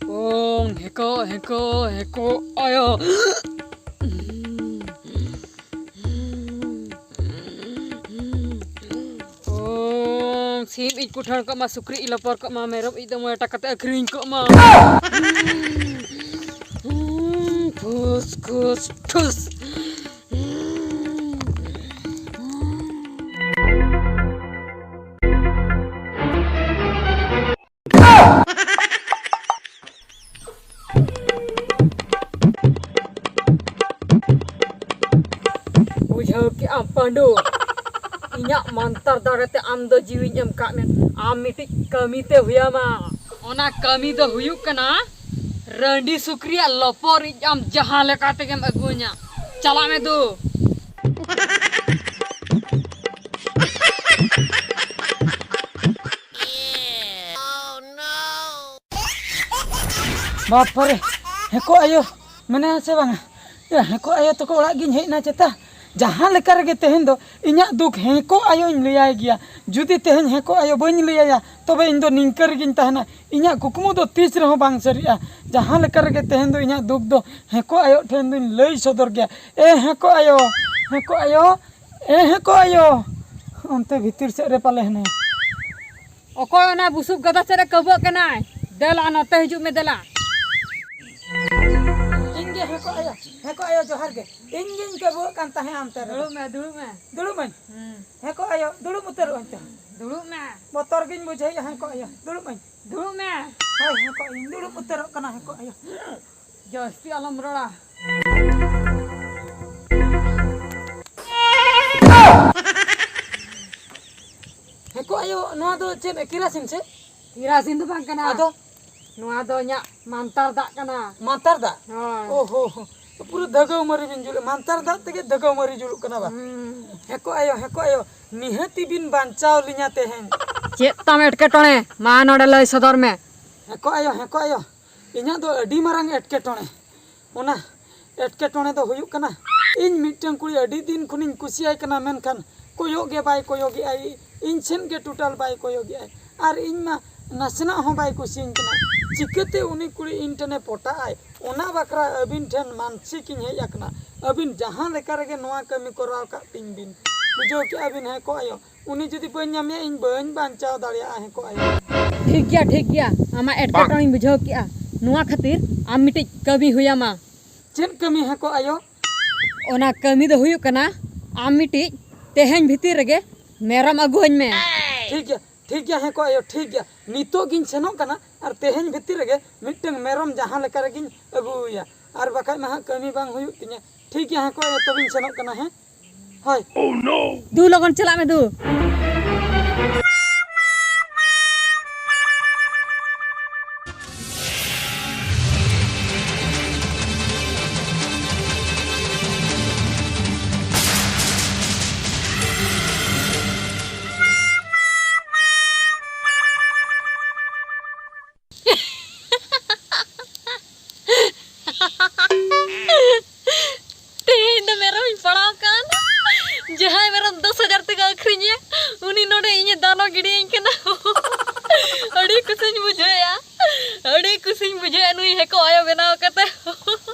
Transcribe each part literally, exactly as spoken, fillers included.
ᱳᱝ ᱦᱮᱸᱠᱚ ᱦᱮᱸᱠᱚ ᱦᱮᱸᱠᱚ ᱟᱭᱳ᱾ ᱳᱝ ᱥᱤᱢ ᱤᱡ ᱠᱩᱴᱷᱟᱹᱲ ᱠᱚᱜ ᱢᱟ, ᱥᱩᱠᱨᱤ ᱤᱡ ᱞᱚᱯᱚᱨ ᱠᱚᱜ ᱢᱟ, ᱢᱮᱨᱚᱢ ᱤᱡ ᱫᱚ ᱢᱚᱬᱮ ᱴᱟᱠᱟ ᱛᱮ ᱟᱹᱠᱷᱨᱤᱧ ᱠᱚᱜ ᱢᱟ᱾ ᱯᱷᱩᱥ ᱠᱷᱩᱥ ᱴᱷᱩᱥ᱾ ᱵᱩᱡᱷᱟᱹᱣ ᱠᱮᱜᱼᱟᱢ ᱯᱟᱹᱰᱩ, ᱤᱧᱟᱹᱜ ᱢᱟᱱᱛᱟᱨ ᱫᱟᱲᱮ ᱛᱮ ᱟᱢ ᱫᱚ ᱡᱤᱣᱤᱧ ᱮᱢ ᱠᱟᱜ ᱢᱮ᱾ ᱟᱢ ᱢᱤᱫᱴᱤᱡ ᱠᱟᱹᱢᱤ ᱛᱮ ᱦᱩᱭᱟᱢᱟ᱾ ᱚᱱᱟ ᱠᱟᱹᱢᱤ ᱫᱚ ᱦᱩᱭᱩᱜ ᱠᱟᱱᱟ, ᱨᱟᱺᱰᱤ ᱥᱩᱠᱨᱤᱭᱟᱜ ᱞᱚᱯᱚᱨ ᱤᱡ ᱟᱢ ᱡᱟᱦᱟᱸ ᱞᱮᱠᱟ ᱛᱮᱜᱮᱢ ᱟᱹᱜᱩᱣᱟᱹᱧᱟ᱾ ᱪᱟᱞᱟᱜ ᱢᱮ ᱫᱩ᱾ ᱵᱟᱯᱨᱮ, ᱦᱮᱸᱠᱚ ᱟᱭᱳ ᱢᱮᱱᱟᱭᱟ ᱥᱮ ᱵᱟᱝᱟ? ᱮ, ᱦᱮᱸᱠᱚ ᱟᱭᱳ ᱛᱟᱠᱚ ᱚᱲᱟᱜ ᱜᱤᱧ ᱦᱮᱡ ᱮᱱᱟ ᱪᱮᱛᱟ? ᱡᱟᱦᱟᱸ ᱞᱮᱠᱟ ᱨᱮᱜᱮ ᱛᱮᱦᱮᱧ ᱫᱚ ᱤᱧᱟᱹᱜ ᱫᱩᱠ ᱦᱮᱸᱠᱚ ᱟᱭᱳᱧ ᱞᱟᱹᱭᱟᱭ ᱜᱮᱭᱟ᱾ ᱡᱩᱫᱤ ᱛᱮᱦᱮᱧ ᱦᱮᱸᱠᱚ ᱟᱭᱳ ᱵᱟᱹᱧ ᱞᱟᱹᱭᱟᱭᱟ, ᱛᱚᱵᱮ ᱤᱧ ᱫᱚ ᱱᱤᱝᱠᱟᱹ ᱨᱮᱜᱤᱧ ᱛᱟᱦᱮᱱᱟ᱾ ᱤᱧᱟᱹᱜ ᱠᱩᱠᱢᱩ ᱫᱚ ᱛᱤᱥ ᱨᱮᱦᱚᱸ ᱵᱟᱝ ᱥᱟᱹᱨᱤᱜᱼᱟ᱾ ᱡᱟᱦᱟᱸ ᱞᱮᱠᱟ ᱨᱮᱜᱮ ᱛᱮᱦᱮᱧ ᱫᱚ ᱤᱧᱟᱹᱜ ᱫᱩᱠ ᱫᱚ ᱦᱮᱸᱠᱚ ᱟᱭᱳ ᱴᱷᱮᱱ ᱫᱚᱧ ᱞᱟᱹᱭ ᱥᱚᱫᱚᱨ ᱜᱮᱭᱟ᱾ ᱮ ᱦᱮᱸᱠᱚ ᱟᱭᱳ, ᱦᱮᱸᱠᱚ ᱟᱭᱳ, ᱮ ᱦᱮᱸᱠᱚ ᱟᱭᱳ, ᱚᱱᱛᱮ ᱵᱷᱤᱛᱤᱨ ᱥᱮᱫ ᱨᱮ ᱯᱟᱞᱮ ᱦᱮᱱᱟᱭᱟ᱾ ᱚᱠᱚᱭ ᱚᱱᱟ ᱵᱩᱥᱩᱵ ᱜᱟᱫᱟ ᱥᱮᱫ ᱨᱮ ᱠᱟᱹᱵᱟᱹᱜ ᱠᱟᱱᱟᱭ? ᱫᱮᱞᱟ ᱱᱚᱛᱮ ᱦᱤᱡᱩᱜ ᱢᱮ, ᱫᱮᱞᱟ᱾ ᱤᱧ ᱜᱮ ᱦᱮᱸᱠᱚ ᱟᱭᱳ, ᱦᱮᱸᱠᱚ ᱟᱭᱳ ᱡᱚᱦᱟᱨ ᱜᱮ᱾ ᱤᱧ ᱜᱤᱧ ᱠᱟᱹᱵᱟᱹᱜ ᱠᱟᱱ ᱛᱟᱦᱮᱸᱫ ᱟᱢ ᱛᱮ ᱨᱮ᱾ ᱫᱩᱲᱩᱵ ᱢᱮ, ᱫᱩᱲᱩᱵ ᱢᱮ᱾ ᱫᱩᱲᱩᱵ ᱟᱹᱧ? ᱦᱩᱸ᱾ ᱦᱮᱸᱠᱚ ᱟᱭᱳ, ᱫᱩᱲᱩᱵ ᱩᱛᱟᱹᱨᱚᱜ ᱟᱹᱧ ᱛᱚ᱾ ᱫᱩᱲᱩᱵ ᱢᱮ᱾ ᱵᱚᱛᱚᱨ ᱜᱤᱧ ᱵᱩᱡᱷᱟᱹᱣᱮᱫᱼᱟ ᱦᱮᱸᱠᱚ ᱟᱭᱳ᱾ ᱫᱩᱲᱩᱵ ᱟᱹᱧ? ᱫᱩᱲᱩᱵ ᱢᱮ᱾ ᱦᱳᱭ, ᱦᱮᱸᱠᱚ ᱟᱭᱳ, ᱫᱩᱲᱩᱵ ᱩᱛᱟᱹᱨᱚᱜ ᱠᱟᱱᱟ ᱦᱮᱸᱠᱚ ᱟᱭᱳ᱾ ᱡᱟᱹᱥᱛᱤ ᱟᱞᱚᱢ ᱨᱚᱲᱟ᱾ ᱦᱮᱸᱠᱚ ᱟᱭᱳ, ᱱᱚᱣᱟ ᱫᱚ ᱪᱮᱫ ᱠᱮᱨᱟᱥᱤᱱ ᱥᱮ? ᱠᱮᱨᱟᱥᱤᱱ ᱫᱚ ᱵᱟᱝ ᱠᱟᱱᱟ᱾ ᱟᱫᱚ? ᱱᱚᱣᱟ ᱫᱚ ᱤᱧᱟᱹᱜ ᱢᱟᱱᱛᱟᱨ ᱫᱟᱜ ᱠᱟᱱᱟ᱾ ᱢᱟᱱᱛᱟᱨ ᱫᱟᱜ? ᱦᱳᱭ᱾ ᱳᱦᱳ, ᱯᱩᱨᱟᱹ ᱫᱷᱟᱹᱜᱟᱹᱣ ᱢᱟᱹᱨᱤ ᱵᱤᱱ ᱡᱩᱞᱮᱫ, ᱢᱟᱱᱛᱟᱨ ᱫᱟᱜ ᱛᱮᱜᱮ ᱫᱷᱟᱹᱜᱟᱹᱣ ᱢᱟᱹᱨᱤ ᱡᱩᱞᱩᱜ ᱠᱟᱱᱟ ᱵᱟ? ᱦᱩᱸ᱾ ᱦᱮᱸᱠᱚ ᱟᱭᱳ, ᱦᱮᱸᱠᱚ ᱟᱭᱳ, ᱱᱤᱦᱟᱹᱛᱤ ᱵᱤᱱ ᱵᱟᱧᱪᱟᱣ ᱞᱤᱧᱟ ᱛᱮᱦᱮᱧ᱾ ᱪᱮᱫ ᱛᱟᱢ ᱮᱴᱠᱮᱴᱚᱬᱮ? ᱢᱟ ᱱᱚᱰᱮ ᱞᱟᱹᱭ ᱥᱚᱫᱚᱨ ᱢᱮ᱾ ᱦᱮᱸᱠᱚ ᱟᱭᱳ, ᱦᱮᱸᱠᱚ ᱟᱭᱳ, ᱤᱧᱟᱹᱜ ᱫᱚ ᱟᱹᱰᱤ ᱢᱟᱨᱟᱝ ᱮᱴᱠᱮᱴᱚᱬᱮ᱾ ᱚᱱᱟ ᱮᱴᱠᱮᱴᱚᱬᱮ ᱫᱚ ᱦᱩᱭᱩᱜ ᱠᱟᱱᱟ, ᱤᱧ ᱢᱤᱫᱴᱟᱝ ᱠᱩᱲᱤ ᱟᱹᱰᱤ ᱫᱤᱱ ᱠᱷᱚᱱᱤᱧ ᱠᱩᱥᱤᱭᱟᱭ ᱠᱟᱱᱟ, ᱢᱮᱱᱠᱷᱟᱱ ᱠᱚᱭᱚᱜ ᱜᱮ ᱵᱟᱭ ᱠᱚᱭᱚᱜᱮᱜᱼᱟᱭ, ᱤᱧ ᱥᱮᱱ ᱜᱮ ᱴᱳᱴᱟᱞ ᱵᱟᱭ ᱠᱚᱭᱚᱜᱮᱜᱼᱟᱭ᱾ ᱟᱨ ᱤᱧ ᱢᱟ ᱱᱟᱥᱮᱱᱟᱜ ᱦᱚᱸ ᱵᱟᱭ ᱠᱩᱥᱤᱭᱟᱹᱧ ᱠᱟᱱᱟ᱾ ᱪᱤᱠᱟᱹᱛᱮ ᱩᱱᱤ ᱠᱩᱲᱤ ᱤᱧ ᱴᱷᱮᱱᱮ ᱯᱚᱴᱟᱜ ᱟᱭ, ᱚᱱᱟ ᱵᱟᱠᱷᱨᱟ ᱟᱹᱵᱤᱱ ᱴᱷᱮᱱ ᱢᱟᱱᱥᱤᱠ ᱤᱧ ᱦᱮᱡ ᱟᱠᱟᱱᱟ᱾ ᱟᱹᱵᱤᱱ ᱡᱟᱦᱟᱸ ᱞᱮᱠᱟ ᱨᱮᱜᱮ ᱱᱚᱣᱟ ᱠᱟᱹᱢᱤ ᱠᱚᱨᱟᱣ ᱠᱟᱜ ᱛᱤᱧ ᱵᱤᱱ᱾ ᱵᱩᱡᱷᱟᱹᱣ ᱠᱮᱜᱼᱟ ᱵᱤᱱ ᱦᱮᱸᱠᱚ ᱟᱭᱳ? ᱩᱱᱤ ᱡᱩᱫᱤ ᱵᱟᱹᱧ ᱧᱟᱢᱮᱭᱟ, ᱤᱧ ᱵᱟᱹᱧ ᱵᱟᱧᱪᱟᱣ ᱫᱟᱲᱮᱭᱟᱜᱼᱟ ᱦᱮᱸᱠᱚ ᱟᱭᱳ᱾ ᱴᱷᱤᱠ ᱜᱮᱭᱟ, ᱴᱷᱤᱠ ᱜᱮᱭᱟ, ᱟᱢᱟᱜ ᱮᱴᱠᱮᱴᱚᱬᱮᱧ ᱵᱩᱡᱷᱟᱹᱣ ᱠᱮᱜᱼᱟ᱾ ᱱᱚᱣᱟ ᱠᱷᱟᱹᱛᱤᱨ ᱟᱢ ᱢᱤᱫᱴᱤᱡ ᱠᱟᱹᱢᱤ ᱦᱩᱭᱟᱢᱟ᱾ ᱪᱮᱫ ᱠᱟᱹᱢᱤ ᱦᱮᱸᱠᱚ ᱟᱭᱳ? ᱚᱱᱟ ᱠᱟᱹᱢᱤ ᱫᱚ ᱦᱩᱭᱩᱜ ᱠᱟᱱᱟ, ᱟᱢ ᱢᱤᱫᱴᱤᱡ ᱛᱮᱦᱮᱧ ᱵᱷᱤᱛᱤᱨ ᱨᱮᱜᱮ ᱢᱮᱨᱚᱢ ᱟᱹᱜᱩᱣᱟᱹᱧ ᱢᱮ᱾ ᱴᱷᱤᱠ ᱜᱮᱭᱟ, ᱴᱷᱤᱠ ᱜᱮᱭᱟ ᱦᱮᱸᱠᱚ ᱟᱭᱳ, ᱴᱷᱤᱠ ᱜᱮᱭᱟ᱾ ᱱᱤᱛᱚᱜ ᱜᱤᱧ ᱥᱮᱱᱚᱜ ᱠᱟᱱᱟ ᱟᱨ ᱛᱮᱦᱮᱧ ᱵᱷᱤᱛᱤᱨ ᱨᱮᱜᱮ ᱢᱤᱫᱴᱟᱝ ᱢᱮᱨᱚᱢ ᱡᱟᱦᱟᱸ ᱞᱮᱠᱟ ᱨᱮᱜᱤᱧ ᱟᱹᱜᱩᱣᱟᱭᱟ, ᱟᱨ ᱵᱟᱠᱷᱟᱡ ᱢᱟ ᱦᱟᱸᱜ ᱠᱟᱹᱢᱤ ᱵᱟᱝ ᱦᱩᱭᱩᱜ ᱛᱤᱧᱟᱹ᱾ ᱴᱷᱤᱠ ᱜᱮᱭᱟ ᱦᱮᱸᱠᱚ ᱟᱭᱳ, ᱛᱚᱵᱮᱧ ᱥᱮᱱᱚᱜ ᱠᱟᱱᱟ ᱦᱮᱸ᱾ ᱦᱳᱭ᱾ ᱫᱩ, ᱞᱚᱜᱚᱱ ᱪᱟᱞᱟᱜ ᱢᱮ ᱫᱩ᱾ ᱛᱮᱦᱮᱧ ᱫᱚ ᱢᱮᱨᱚᱢᱤᱧ ᱯᱟᱲᱟᱣ ᱠᱟᱱ᱾ ᱡᱟᱦᱟᱸᱭ ᱢᱮᱨᱚᱢ ᱫᱚᱥ ᱦᱟᱡᱟᱨ ᱛᱮᱠᱚ ᱟᱹᱠᱷᱨᱤᱧᱮᱭᱟ, ᱩᱱᱤ ᱱᱚᱰᱮ ᱤᱧᱮ ᱫᱟᱱᱚ ᱜᱤᱰᱤᱭᱟᱹᱧ ᱠᱟᱱᱟ᱾ ᱟᱹᱰᱤ ᱠᱩᱥᱤᱧ ᱵᱩᱡᱷᱟᱹᱣᱮᱫᱼᱟ, ᱟᱹᱰᱤ ᱠᱩᱥᱤᱧ ᱵᱩᱡᱷᱟᱹᱣᱮᱫᱼᱟ ᱱᱩᱭ ᱦᱮᱸᱠᱚ ᱟᱭᱳ ᱵᱮᱱᱟᱣ ᱠᱟᱛᱮ᱾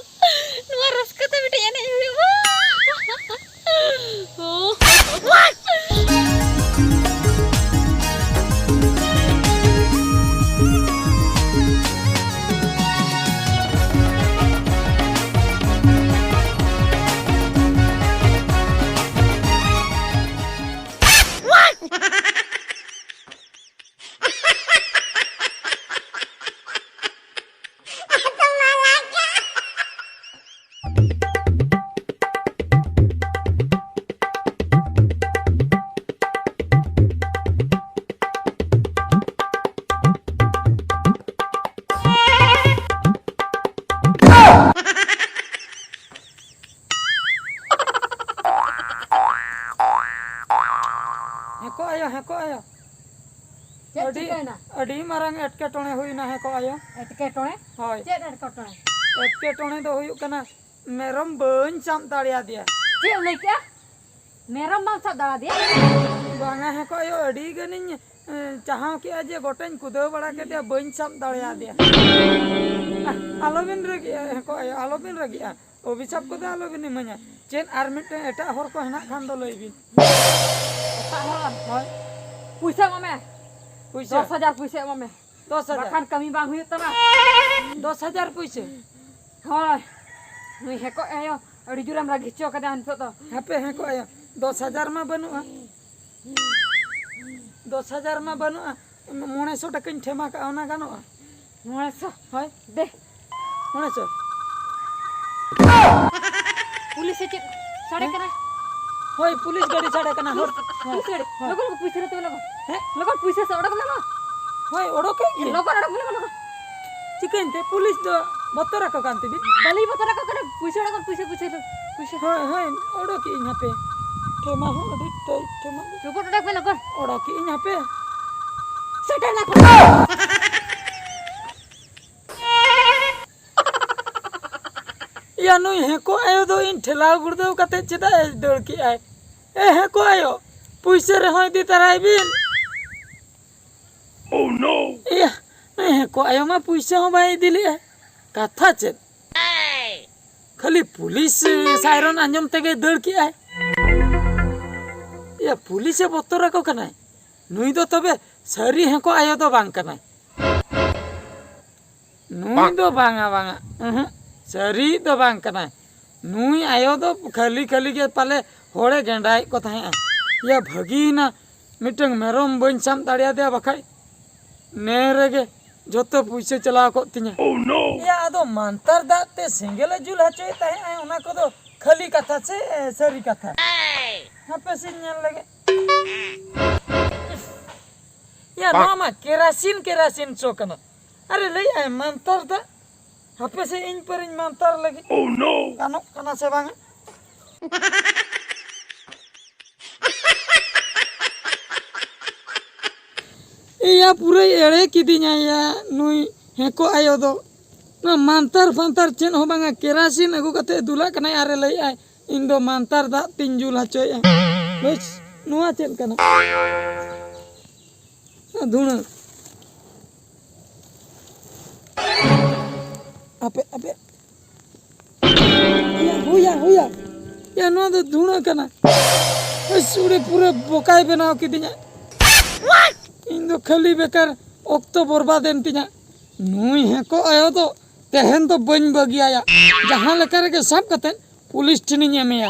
ᱱᱚᱣᱟ ᱨᱟᱹᱥᱠᱟᱹ ᱛᱮ ᱢᱤᱫᱴᱤᱡ ᱮᱱᱮᱡ ᱦᱩᱭᱩᱜᱼᱟ᱾ ᱦᱮᱸᱠᱚ ᱟᱭᱳ, ᱦᱮᱸᱠᱚ ᱟᱭᱳ᱾ ᱪᱮᱫ ᱟᱹᱰᱤ, ᱪᱤᱠᱟᱹᱭᱮᱱᱟ? ᱟᱹᱰᱤ ᱢᱟᱨᱟᱝ ᱮᱴᱠᱮᱴᱚᱬᱮ ᱦᱩᱭᱱᱟ ᱦᱮᱸᱠᱚ ᱟᱭᱳ᱾ ᱮᱴᱠᱮᱴᱚᱬᱮ? ᱦᱳᱭ᱾ ᱪᱮᱫ ᱮᱴᱠᱮᱴᱚᱬᱮ? ᱮᱴᱠᱮᱴᱚᱬᱮ ᱫᱚ ᱦᱩᱭᱩᱜ ᱠᱟᱱᱟ, ᱢᱮᱨᱚᱢ ᱵᱟᱹᱧ ᱥᱟᱵ ᱫᱟᱲᱮᱭᱟᱫᱮᱭᱟ᱾ ᱪᱮᱫ ᱮᱢ ᱞᱟᱹᱭ ᱠᱮᱜᱼᱟ? ᱢᱮᱨᱚᱢ ᱵᱟᱢ ᱥᱟᱵ ᱫᱟᱲᱮᱭᱟᱫᱮᱭᱟ? ᱵᱟᱝᱟ ᱦᱮᱸᱠᱚ ᱟᱭᱳ, ᱟᱹᱰᱤ ᱜᱟᱱᱤᱧ ᱮ, ᱪᱟᱦᱟᱣ ᱠᱮᱜᱼᱟ ᱡᱮ ᱜᱚᱴᱟᱧ ᱠᱩᱫᱟᱹᱣ ᱵᱟᱲᱟ ᱠᱮᱫᱮᱭᱟ, ᱵᱟᱹᱧ ᱥᱟᱵ ᱫᱟᱲᱮᱭᱟᱫᱮᱭᱟ᱾ ᱟᱦ, ᱟᱞᱚᱵᱤᱱ ᱨᱟᱹᱜᱤᱜᱼᱟ ᱦᱮᱸᱠᱚ ᱟᱭᱳ, ᱟᱞᱚᱵᱤᱱ ᱨᱟᱹᱜᱤᱜᱼᱟ᱾ ᱚᱵᱷᱤᱥᱟᱯ ᱠᱚᱫᱚ ᱟᱞᱚᱵᱤᱱ ᱤᱢᱟᱹᱧᱟ᱾ ᱪᱮᱫ ᱟᱨ ᱢᱤᱫᱴᱟᱝ ᱮᱴᱟᱜ ᱦᱚᱲ ᱠᱚ ᱦᱮᱱᱟᱜ ᱠᱷᱟᱱ ᱫᱚ ᱞᱟᱹᱭ ᱵᱤᱱ᱾ ᱮᱴᱟᱜ ᱦᱚᱲ? ᱦᱳᱭ᱾ ᱯᱩᱭᱥᱟᱹ ᱮᱢᱟᱜ ᱢᱮ᱾ ᱯᱩᱭᱥᱟᱹ? ᱫᱚᱥ ᱦᱟᱡᱟᱨ ᱯᱩᱭᱥᱟᱹ ᱮᱢᱟᱜ ᱢᱮ᱾ ᱫᱚᱥ ᱦᱟᱡᱟᱨ? ᱵᱟᱠᱷᱟᱱ ᱠᱟᱹᱢᱤ ᱵᱟᱝ ᱦᱩᱭᱩᱜ ᱛᱟᱢᱟ᱾ ᱫᱚᱥ ᱦᱟᱡᱟᱨ ᱯᱩᱭᱥᱟᱹ? ᱦᱳᱭ᱾ ᱱᱩᱭ ᱦᱮᱸᱠᱚ ᱟᱭᱳ ᱟᱹᱰᱤ ᱡᱳᱨᱮᱢ ᱨᱟᱹᱜᱤ ᱦᱚᱪᱚ ᱠᱟᱫᱟ ᱱᱤᱛᱚᱜ ᱫᱚ᱾ ᱦᱟᱯᱮ ᱦᱮᱸᱠᱚ ᱟᱭᱳ, ᱫᱚᱥ ᱦᱟᱡᱟᱨ ᱢᱟ ᱵᱟᱹᱱᱩᱜᱼᱟ᱾ ᱫᱚᱥ ᱦᱟᱡᱟᱨ ᱢᱟ ᱵᱟᱹᱱᱩᱜᱼᱟ, ᱢᱚᱬᱮ ᱥᱚ ᱴᱟᱠᱟᱧ ᱴᱷᱮᱢᱟ ᱠᱟᱜᱼᱟ, ᱚᱱᱟ ᱜᱟᱱᱚᱜᱼᱟ? ᱢᱚᱬᱮ ᱥᱚ? ᱦᱳᱭ᱾ ᱫᱮ᱾ ᱢᱚᱬᱮ ᱥᱚ? ᱯᱩᱞᱤᱥ ᱥᱮ ᱪᱮᱫ ᱥᱟᱰᱮ ᱦᱮᱸ? ᱠᱟᱱᱟ? ᱦᱳᱭ, ᱯᱩᱞᱤᱥ ᱜᱟᱹᱰᱤ ᱥᱟᱰᱮ ᱠᱟᱱᱟ᱾ ᱦᱳᱭ, ᱯᱩᱞᱤᱥ ᱜᱟᱹᱰᱤ? ᱦᱳᱭ᱾ ᱞᱚᱜᱚᱱ ᱠᱚ ᱯᱩᱭᱥᱟᱹ ᱨᱮ ᱛᱚᱵᱮ ᱞᱚᱜᱚᱱ᱾ ᱦᱮᱸ? ᱞᱚᱜᱚᱱ ᱯᱩᱭᱥᱟᱹ ᱥᱮ ᱚᱰᱚᱠ ᱢᱮ ᱢᱟ᱾ ᱦᱳᱭ, ᱚᱰᱚᱠᱮᱫ ᱜᱮ᱾ ᱞᱚᱜᱚᱱ ᱚᱰᱚᱠ ᱢᱮ ᱞᱚᱜᱚᱱ᱾ ᱪᱤᱠᱟᱹᱭᱮᱱ ᱛᱮ? ᱯᱩᱞᱤᱥ ᱫᱚ ᱵᱚᱛᱚᱨ ᱟᱠᱚ ᱠᱟᱱ ᱛᱮᱵᱤᱱ? ᱵᱟᱹᱞᱤᱧ ᱵᱚᱛᱚᱨ ᱟᱠᱚ ᱠᱟᱱᱟ, ᱯᱩᱭᱥᱟᱹ ᱚᱰᱚᱠ ᱢᱮ, ᱯᱩᱭᱥᱟᱹ, ᱯᱩᱭᱥᱟᱹ ᱫᱚ, ᱯᱩᱭᱥᱟᱹ᱾ ᱦᱳᱭ, ᱦᱳᱭ, ᱚᱰᱚᱠᱮᱫ ᱟᱹᱧ ᱦᱟᱯᱮ᱾ ᱴᱷᱮᱢᱟ ᱦᱚᱸ ᱟᱹᱰᱤ ᱴᱟᱭᱤᱴ ᱴᱷᱮᱢᱟ ᱫᱚ᱾ ᱞᱚᱜᱚᱱ ᱚᱰᱚᱠ ᱢᱮ ᱞᱚᱜᱚᱱ᱾ ᱚᱰᱚᱠᱮᱫ ᱟᱹᱧ ᱦᱟᱯᱮ᱾ ᱥᱮᱴᱮᱨ ᱱᱟᱠᱚ᱾ ᱭᱟ, ᱱᱩᱭ ᱦᱮᱸᱠᱚ ᱟᱭᱳ ᱫᱚ ᱤᱧ ᱴᱷᱮᱞᱟᱣ ᱜᱩᱲᱫᱟᱹᱣ ᱠᱟᱛᱮ ᱪᱮᱫᱟᱜ ᱮ ᱫᱟᱹᱲ ᱠᱮᱜᱼᱟᱭ? ᱮ ᱦᱮᱸᱠᱚ ᱟᱭᱳ, ᱯᱩᱭᱥᱟᱹ ᱨᱮᱦᱚᱸ ᱤᱫᱤ ᱛᱟᱨᱟᱭ ᱵᱤᱱ᱾ Oh no! ᱭᱟ, ᱱᱩᱭ ᱦᱮᱸᱠᱚ ᱟᱭᱳ ᱢᱟ ᱯᱩᱭᱥᱟᱹ ᱦᱚᱸ ᱵᱟᱭ ᱤᱫᱤ ᱞᱮᱜᱼᱟ᱾ ᱠᱟᱛᱷᱟ ᱪᱮᱫ? ᱠᱷᱟᱹᱞᱤ ᱯᱩᱞᱤᱥ ᱥᱟᱭᱨᱚᱱ ᱟᱸᱡᱚᱢ ᱛᱮᱜᱮ ᱫᱟᱹᱲ ᱠᱮᱜᱼᱟᱭ᱾ ᱭᱟ, ᱯᱩᱞᱤᱥᱮ ᱵᱚᱛᱚᱨ ᱟᱠᱚ ᱠᱟᱱᱟᱭ᱾ ᱱᱩᱭ ᱫᱚ ᱛᱚᱵᱮ ᱥᱟᱹᱨᱤ ᱦᱮᱸᱠᱚ ᱟᱭᱳ ᱫᱚ ᱵᱟᱝ ᱠᱟᱱᱟᱭ᱾ ᱱᱩᱭ ᱫᱚ ᱵᱟᱝᱟ, ᱵᱟᱝᱟ᱾ ᱩᱦᱩᱸ, ᱥᱟᱹᱨᱤ ᱫᱚ ᱵᱟᱝ ᱠᱟᱱᱟᱭ᱾ ᱱᱩᱭ ᱟᱭᱳ ᱫᱚ ᱠᱷᱟᱹᱞᱤ ᱠᱷᱟᱹᱞᱤ ᱜᱮ ᱯᱟᱞᱮ ᱦᱚᱲᱮ ᱜᱮᱸᱰᱟᱭᱮᱫ ᱠᱚ ᱛᱟᱦᱮᱸᱜᱼᱟ᱾ ᱭᱟ, ᱵᱷᱟᱹᱜᱤᱭᱮᱱᱟ, ᱢᱤᱫᱴᱟᱝ ᱢᱮᱨᱚᱢ ᱵᱟᱹᱧ ᱥᱟᱵ ᱫᱟᱲᱮᱭᱟᱫᱮᱭᱟ, ᱵᱟᱠᱷᱟᱡ ᱱᱮ ᱨᱮᱜᱮ ᱡᱷᱚᱛᱚ ᱯᱩᱭᱥᱟᱹ ᱪᱟᱞᱟᱣ ᱠᱚᱜ ᱛᱤᱧᱟ᱾ Oh no! ᱭᱟ, ᱟᱫᱚ ᱢᱟᱱᱛᱟᱨ ᱫᱟᱜ ᱛᱮ ᱥᱮᱸᱜᱮᱞᱮ ᱡᱩᱞ ᱦᱚᱪᱚᱭᱮᱫ ᱛᱟᱦᱮᱸᱜᱼᱟ, ᱚᱱᱟ ᱠᱚᱫᱚ ᱠᱷᱟᱹᱞᱤ ᱠᱟᱛᱷᱟ ᱥᱮ ᱥᱟᱹᱨᱤ ᱠᱟᱛᱷᱟ? ᱦᱟᱯᱮ ᱥᱮᱧ ᱧᱮᱞ ᱞᱮᱜᱮ᱾ ᱭᱟ, ᱱᱚᱣᱟ ᱢᱟ ᱠᱮᱨᱟᱥᱤᱱ, ᱠᱮᱨᱟᱥᱤᱱ ᱥᱚ ᱠᱟᱱᱟ᱾ ᱟᱨᱮ ᱞᱟᱹᱭᱮᱫᱼᱟᱭ ᱢᱟᱱᱛᱟᱨ ᱫᱟᱜ᱾ ᱦᱟᱯᱮ ᱥᱮ ᱤᱧ ᱯᱟᱹᱨᱤᱧ ᱢᱟᱱᱛᱟᱨ ᱞᱟᱹᱜᱤᱫ᱾ Oh no! ᱜᱟᱱᱚᱜ ᱠᱟᱱᱟ ᱥᱮ ᱵᱟᱝᱟ? ᱮᱭᱟ, ᱯᱩᱨᱟᱹᱭ ᱮᱲᱮ ᱠᱤᱫᱤᱧᱟ ᱭᱟ ᱱᱩᱭ ᱦᱮᱸᱠᱚ ᱟᱭᱳ ᱫᱚ᱾ ᱱᱚᱣᱟ ᱢᱟᱱᱛᱟᱨ ᱯᱷᱟᱱᱛᱟᱨ ᱪᱮᱫ ᱦᱚᱸ ᱵᱟᱝᱟ, ᱠᱮᱨᱟᱥᱤᱱ ᱟᱹᱜᱩ ᱠᱟᱛᱮ ᱫᱩᱞᱟᱜ ᱠᱟᱱᱟᱭ ᱟᱨᱮ ᱞᱟᱹᱭᱮᱫᱼᱟᱭ, "ᱤᱧ ᱫᱚ ᱢᱟᱱᱛᱟᱨ ᱫᱟᱜ ᱛᱤᱧ ᱡᱩᱞ ᱦᱚᱪᱚᱭᱮᱫᱼᱟ᱾" ᱵᱩᱡᱽ? ᱱᱚᱣᱟ ᱪᱮᱫ ᱠᱟᱱᱟ? ᱫᱷᱩᱬᱟᱹ᱾ ᱟᱯᱮ, ᱟᱯᱮ᱾ ᱭᱟ, ᱦᱩᱭᱟ, ᱦᱩᱭᱟ᱾ ᱭᱟ, ᱱᱚᱣᱟ ᱫᱚ ᱫᱷᱩᱬᱟᱹ ᱠᱟᱱᱟ᱾ ᱳᱭ ᱥᱩᱲᱮ ᱯᱩᱨᱟᱹ ᱵᱚᱠᱟᱭ ᱵᱮᱱᱟᱣ ᱠᱤᱫᱤᱧᱟ᱾ ᱤᱧ ᱫᱚ ᱠᱷᱟᱹᱞᱤ ᱵᱮᱠᱟᱨ ᱚᱠᱛᱚ ᱵᱚᱨᱵᱟᱫ ᱮᱱ ᱛᱤᱧᱟ᱾ ᱱᱩᱭ ᱦᱮᱸᱠᱚ ᱟᱭᱳ ᱫᱚ ᱛᱮᱦᱮᱧ ᱫᱚ ᱵᱟᱹᱧ ᱵᱟᱹᱜᱤᱭᱟᱭᱟ᱾ ᱡᱟᱦᱟᱸ ᱞᱮᱠᱟ ᱨᱮᱜᱮ ᱥᱟᱵ ᱠᱟᱛᱮ ᱯᱩᱞᱤᱥ ᱴᱷᱮᱱᱤᱧ ᱮᱢᱮᱭᱟ᱾